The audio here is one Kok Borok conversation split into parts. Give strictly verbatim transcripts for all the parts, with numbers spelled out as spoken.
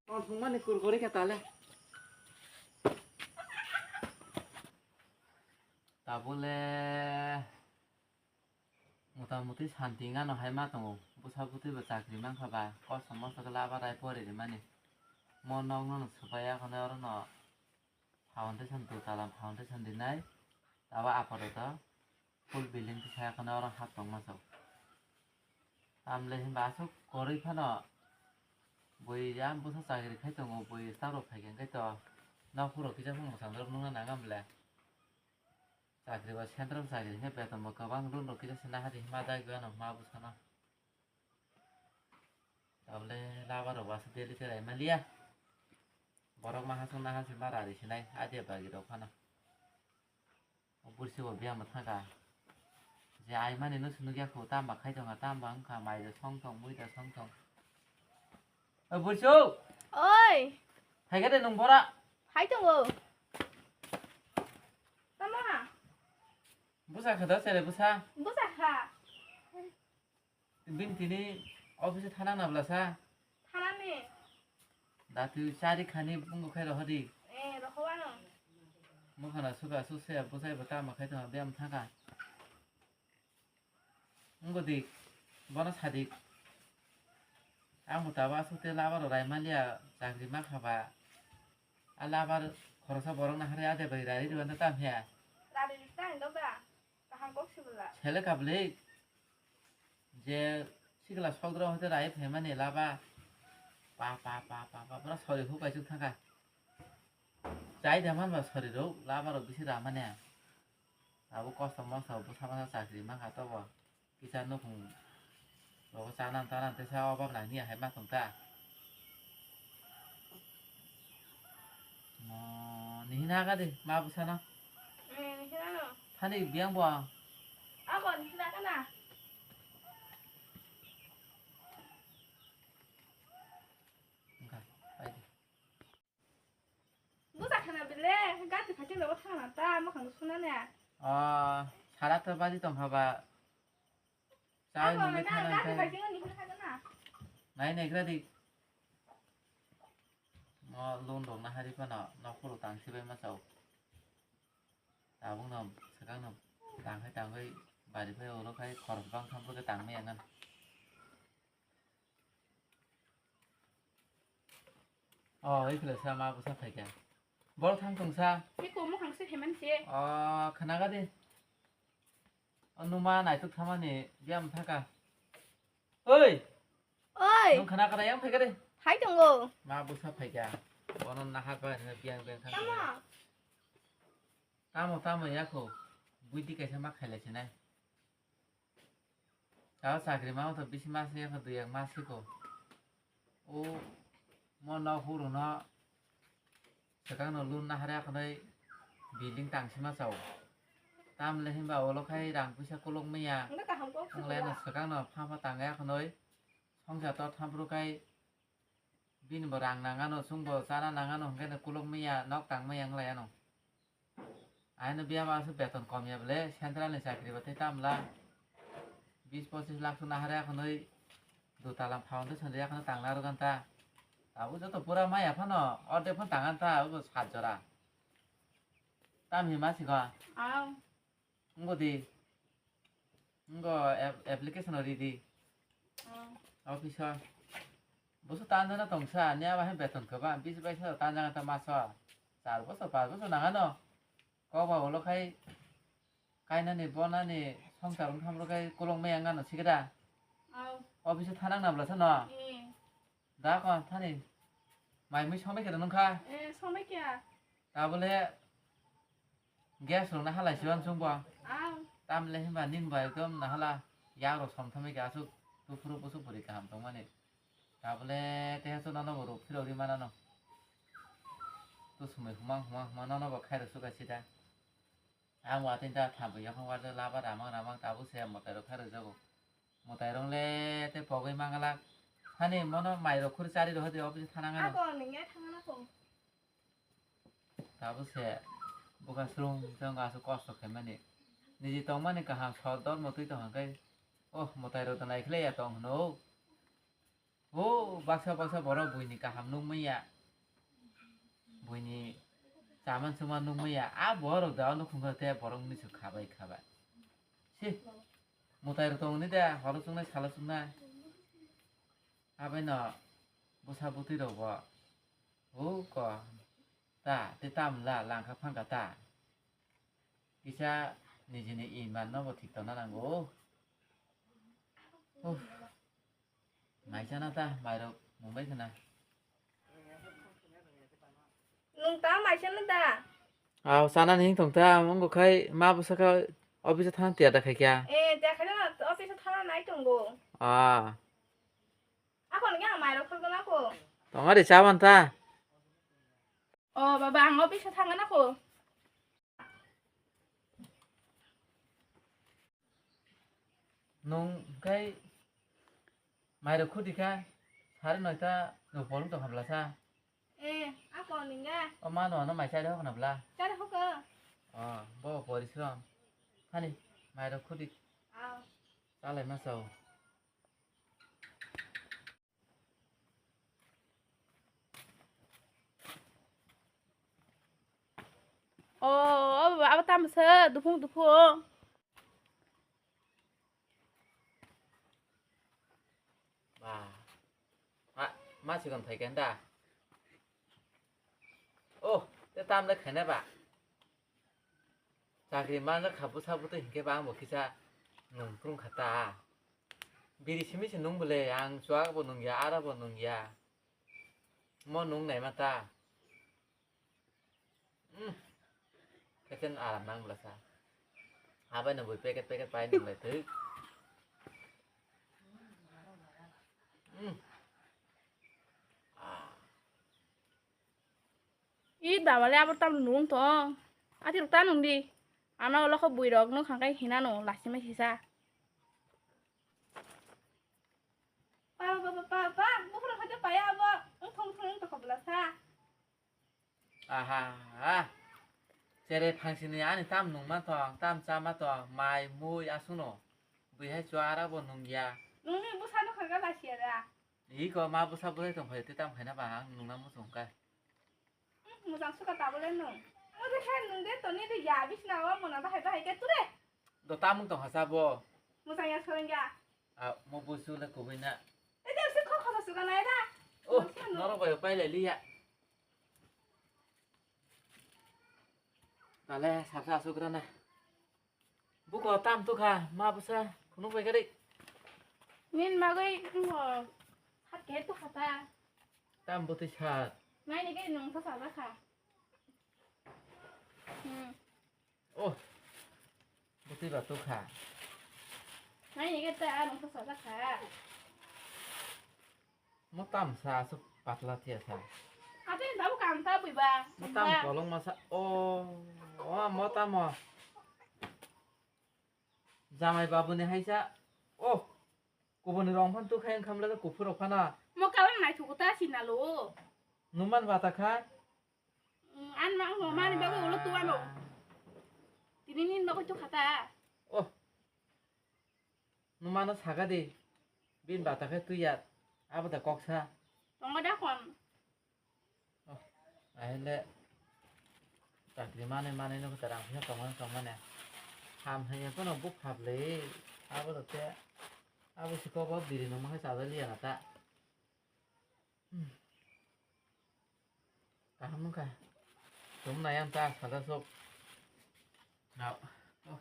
Tongthokmani kurkori khe tale. Tabole motamuti santi wngano hai ma tongo. Bwsa bwtwi bo chakri mankha ba, kosom moso khe laba rai pori rimani. Mo nokno no swbai ya khone oro no foundation, dwtala foundation rinai. Abo apatot full building tisaya khone oro hap tongma chao. Tamle hinba aswk kwrwi phano bui ya bwsa chakri khai tongo, bui staff rok phaikha hwnkhe to nokhorok kisa phano mwchang rok nukna nang bwle. Chakri ba central chakri hwnkhe beton bo kwbang, loan rok kisa se nahardi hima dagi ano hima bwsano. Tabole laba rok bo aswk daily cherai maliya. Borok ma hasung naharsi ma rari sinai adia bagi rok phano. O bursi bo biyang bo thangkha. Je aimani no se nukya kho, tamba khai tonga, tamba wngkha, mai da song thong, mui da song thong. O bursi o! Oi! Phaikha de nwng bora? Phai tongo. Tamo ha? Bwsa kha da, sere bwsa? Bwsa kha. Bini tini office o thanang na bwlasa? Thanani. Datu chari khani bungo khai rohodi. Eh, rohowano. Mukhana suka suse bwsai bo tama khai tongma biyam thangkha. Wngodi, bono sadik. Ang bo tabo aswk te labar rok rai maliya, chakri ma kha ba. A labar khoroksa borok no hari ade bai rari rwanda tam he. Rari rwkha ang doga. Kaham kok sibwla. Sele kablik. Je sikla sokdra hoite rai phaimani laba. Pa, pa, pa, pa, pa, pura sori hu kaisuk thangkha. Chai da man ba sori rok, laba rok bisi ramani. Abo kosto mosto bwsa masa chakri mankha tobo. Kisa nukhung rogo chanan tanan tesa obab nang niya hai ma tong ta. Mo, nihina ka de, ma bwsano. Eh, nihina no. Thani biyang bo. Abo nihina ka na. Engka, pai de. Bwsa khana bile, gati phaikhe lobo thangna ta, mokhang suna ne. Ah, sara to baji tong haba. Chai nungwi thana gati khai. Phaikhe nihina ka na. Nai nai gra di. Mo loan rok na hari phano nokhoro tang sibai ma chao. Tabuk no swkang no tang khai tang khai bari phai ulo khai khorok bang tham phai tang maya ngan. Oh, ikhle sa ma bwsa phaikha. Bol thang tong sa. Iko mukhang se hemen se. Oh, khana ga de. Numa naituk thamani biyam thaka. Oi! Oi! Nung khana kara yang phaikha de. Hai tongo. Ma bwsa phaikha. Bono nahar bai hwnwi biyang biyang thang. Tamo? Tamo, tamo yakho. Buidi kaisa ma khailai sinai. Tao chakri ma wngkha bisi mas wngya kho, dui ek mas siko. O mo nok huro no swkang no loan nahar ya khwnwi building tang sima chao. Tamle hinba ulo khai rang puisa kolok maya. Wngkha kaham kok wnglaino sibwla. Swkang no pha pha tang ya khwnwi songsa to thampru khai bini bo rang nangano, chwngbo chana nangano, hwnkhe no kuluk maya, nok tang maya wng lai ano. Aino biyama aswk beton kom ya bole, central ni chakri bo tei tamla bis pochis lakh suna hare akhonoi dutala foundation ri akhonoi tangna rwganta. Abo joto pura maya phano, ordek phano tanganta, abo sat jora. Tam hima sikho? Aw. Wngbo di. Wngbo ap-, application o ridi. Oh. Office o. Busu tanjana tongsa, ni aba hai beton kwbang, bis bai sa tanjana ta maso. Char bosor, panch bosor nangano. Koba ulo khai kainani, bonani, songchar wngkha bwrwi khai kolok maya wngano sikida. Oh. Office o thanang na bwlasa no? Eh. Da kon thani. Mai mui somai khe nung kha. Eh, somai kya? Tabole gas rok na halai siwan sung bo. Ang. Tamle himba nin bai ekdom na hala yak rok som thamai khe asuk tu phuru pusu puri kaham tong mani. Tabole te hasu nono bo ruk phirok ri manano. Tu sumai humang humang humang nono bo khai rok suka sida. Ang watwi da thambo yaphang warjak laba ramang ramang tabuk se mwtai rok kha rwjago. Mwtai rok le tei pogwi manglak. Hani mono mai rok khuri chari rw hwdi office thanang ano. Ako ningya thangana ko. Tabuk se bwkha srung jang aswk kosto khaimani. Niji tongmani kaham sor dormo twi tong hwnkhe. Oh mwtai rok da naikhlai ya tong hwno. O baksa baksa borok buini kaham nukmaya. Buini chaman chuman nukmaya. A borok da nukhung khe borok ni su khabai khabai. Si. Mutai rok tongni de horo chungnai salo chungnai. Abai no bwsa bwtwi rok bo. O ko. Ta, te tam la, langkha phangkha ta. Kisa nijini iman no bo thik tongna nango. Uff. Maisana ta, mairok mumbai khna. Nung ta maisana ta? Aw, sana ning tong ta, mung khai ma bwsa kha office thang tiya da khai kya? Eh, tiya khai na office thang nai tongo. Ah. Ako nang yang mairok khol gana ko. Tong ari chaban ta. Oh, baba, ang office thang gana ko. Nung kai mairok khudi kha, sare noita no polung tong habla sa. Eh, ako ninga. O ma no ano mai chari hokna bla. Chari hoko. Oh, bo porisrom. Hani, mairok khudi. Aw. Chalai ma sao. Oh, abo, abo tamo se, dufung, dufung. Ba. Ma, ma sikon thai kenda. Oh, te tam le khaina ba. Chakri manjak kha bwsa bwtwi hinkhe ba ang bo kisa nung krung kha ta. Biri simi se nung bwle, ang chuak bo nung ya, ara bo nung ya. Mo nung naima ta. Hmm. Keten aram nang bwla sa. Abai no bui packet packet pai nung lai thik. Hmm. Ah. I baba le abo tam nung tong. Ati rok ta nung di. Ano lokho bui rok nung khang kai hina no lasi mai sisa. Pa, pa, pa, pa, pa, buphuru khaja paya abo. Wng thong thong wng tokha bwla sa. Aha, ha. Chere phangsini ani tam nungma tong, tam chama tong, mai, mui, aswkno. Bui hai chuara bo nungya. Nungni bwsa nukha ga lasiya da. Iko ma bwsa bwlai tong phai, twi tam khaina ba ang nungna muchung kha. Hmm, mujang suka tabole nung. Mujang khe nung de toni de ya bisna o mona bahai bahai ke ture. Do tamung tong hasa bo. Mujang ya soreng ya. A, mo busu le kubui na. Ede se kho kho suka nai da. Oh, norok bai pai le liya. Tale saksa asuk rana. Buko tam tu kha, ma bwsa, khunuk bai kari. Nin magwi ngo hat ke tu khata. Tam bwtwi sat. Nai ni ke nung sa sa kha. Hmm. Oh. Bwtwi ba tu kha. Nai ni ke ta nung sa sa kha. Mo tam sa aswk patla thiya sa. Ate dabu kam ta bui ba. Mo tam kolong masa. Oh, oh, mo tam mo. Jamai babu ni haisa. Oh, kubuni rong phan tu khai wngkha mle kuphur rok phana. Mo kalang nai thuku ta sinalo. Numan bata kha. Mm, an ma ang mani bagwi ulo tuwano. Tini nin bagwi tu khata. Oh. Numano saga di. Bin bata khe twi ya. Abo da kok sa. Tongo da kon. Oh. Ahele. Chakri mane mane no kota rang phino tongmani tongmani. Ham hanya kono buk khap le. Abo da te. Abo si kok biri no ma khe chajali ya na ta. Hmm. Kaham wngkha. Chwng nai ang ta sada sok. Nao. Oh.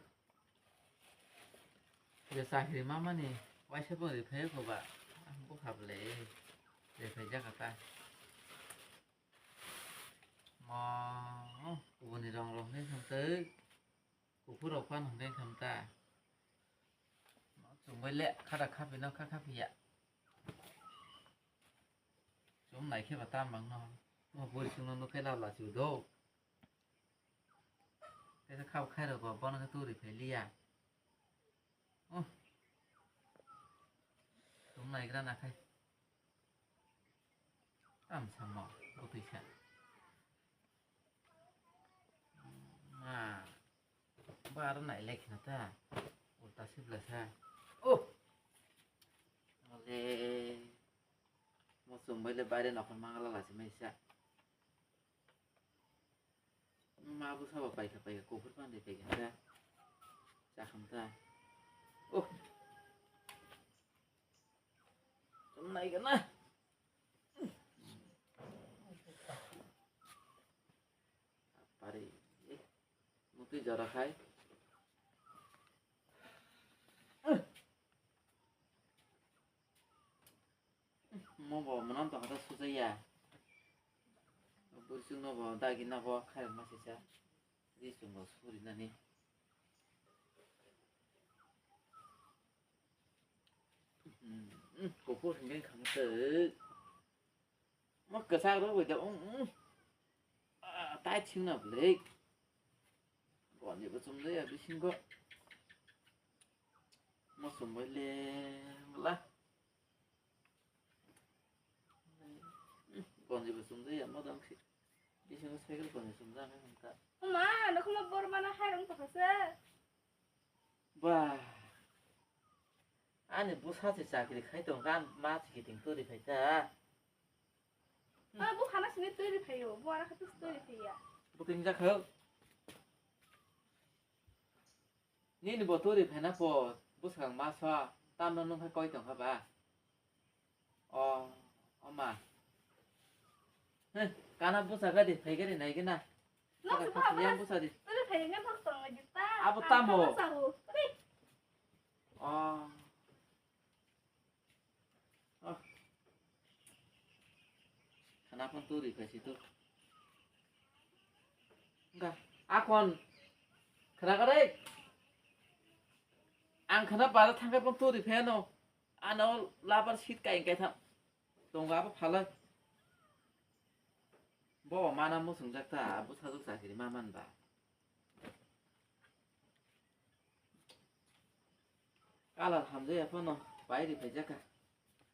Je chakri mamani waisa bo riphai kho ba. Ang bukha bwle. Riphai jaka ta. Mo, kubuni rong rong khe thangtwi. Kuphur rok phano hwnwi thang ta. Chwng bai le khada khaphi no kha khaphi ya. Chwng nai khe ba tam bang no. Mo pori chwng no nuk khe la la chu do. Kaisa khap khai rok bo bono khe turi phai liya. Oh. Chwng nai gra na khai. Tam samo bwtwi sa. Ma. Ba aro nai lai khna ta. Ulta sibla sa. Oh. Ale. Chwng bai le baire nokhor mangala lachimai sa. Ma bwsa bo paikha paikha kuphur phan de paikha sa. Chakham ta. Oh. Chwng nai gana. Pari. Mukti jora khai. Mo bo mwnam tong kha sujaya. Bursing no bo dagi na bo khai ma sisa. Ri sung bo suri nani. Kuphur hingke khang se. Mo kwchak rok bai da, um, um. Ah, tai thing na bwlai. Boni bo chum jaya bisingo. Mo chum bai le bwla. Boni bo chum jaya mo dang si. Bisingo cycle boni chum jaya nang ta. Ma, nokho mo bor mana hai rong to khasa. Ba. Ani bwsa se chakri khai tong kha, ma se kiting turi phai ta. Ah, bo khana sini turi phaio, bo ara khatis turi phaiya. Bo ting jak kho. Nini bo turi phaina po, bwswkang ma sa, tamno nung khai koi tong kha ba. O, o ma. Heh, kana bwsa gadi, phai gadi nai gina. Noksa yang bwsa di. Turi phai ngan thok tong di ta. Abo tamo. O. Oh. Khana pon turi khaisi tu. Enggak. Akon. Khana kare. Ang khana pada thangkai pon turi pheno. Ano labar sit kai kai tham. Tongo abo phalai. Bo mana musung jak ta, abo sajok chakiri ma man ba. Kalar hamjaya phano pai ri phai jaka.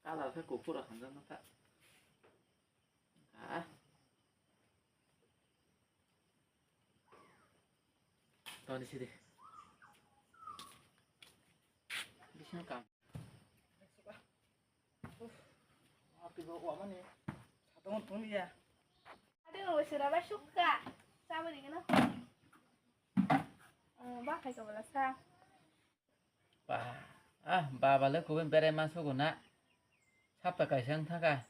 Kalar khe kuphur hamjakma kha. Ah. Toni sidi. Bising kam. Uf, api bo wa mani. Satong tong ya. Ade no sira ba sukka. Sabari gana. Oh, ba khai ka bala sa. Ba, ah, baba le kubui berai ma sugo na. Sapta kaisa wng thaka.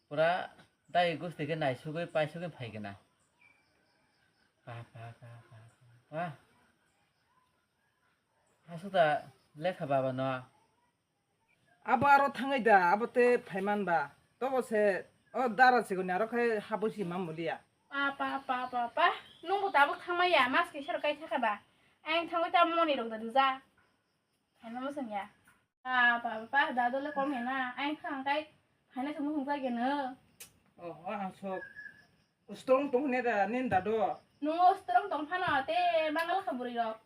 Pura dai gusti khe naisugui paisugui phai gana. Ba, ba, ba, ba, ba. Asukta lekha baba no. Abo aro thangai da, abo te phaiman ba. Tobo se, o dara chikoni aro khai habwi si mam mulia. Pa, pa, pa, pa, pa. Nungbo tabuk thangmaya, mas kaisa rok kai thaka ba. Ang thangwi ta moni rok da rwja. Phaima mwsang ya. Pa, pa, pa, pa, dado le kom ya na. Ang thang kai phaina se mwsang jagya no. Oh, ang sok. Strong tong hwnwi da, nini dado. Nungo strong tong phano, te mangal kha bwrwi rok.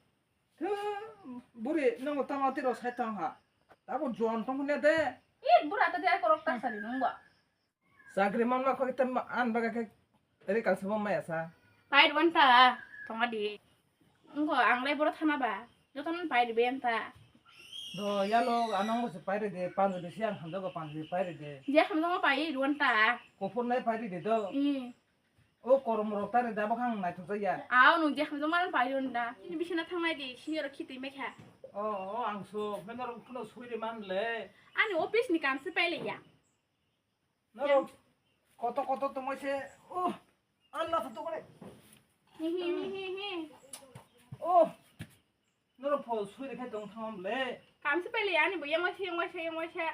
Thw, bwrwi, nungo tamo tiro sai tong ha. Tabo juan tong hwnwi de. Ih, bura ta de korok ta sari nungbo. Chakri manma kho khe an baga khe ri kal sabo maya sa. Pai rwan ta, tonga di. Nunggo ang lai boro thana ba. Joto non pai ribe anta. Do yalo anong bo se pai ride, panjo de siang hamjago panjo pai ride. Je hamjago pai rwan ta. Kophor nai pai ride do. Ih. O korom rok tare da bwkhang naithok jak ya. Aw, nwng je hamjak mano pai rw da. Chini bisina thangnai di, sini oro khitui mai kha. O, o, ang so, meno rok phano sui ri man le. Ani office ni kam se pai le ya. Norok koto koto tongoi se, o, Allah to tongoi. Hi, hi, hi, hi, hi. O, norok pho sui ri khai tong thang le. Kam se pai le ya, ani bo yang wai se, yang wai se, yang wai se.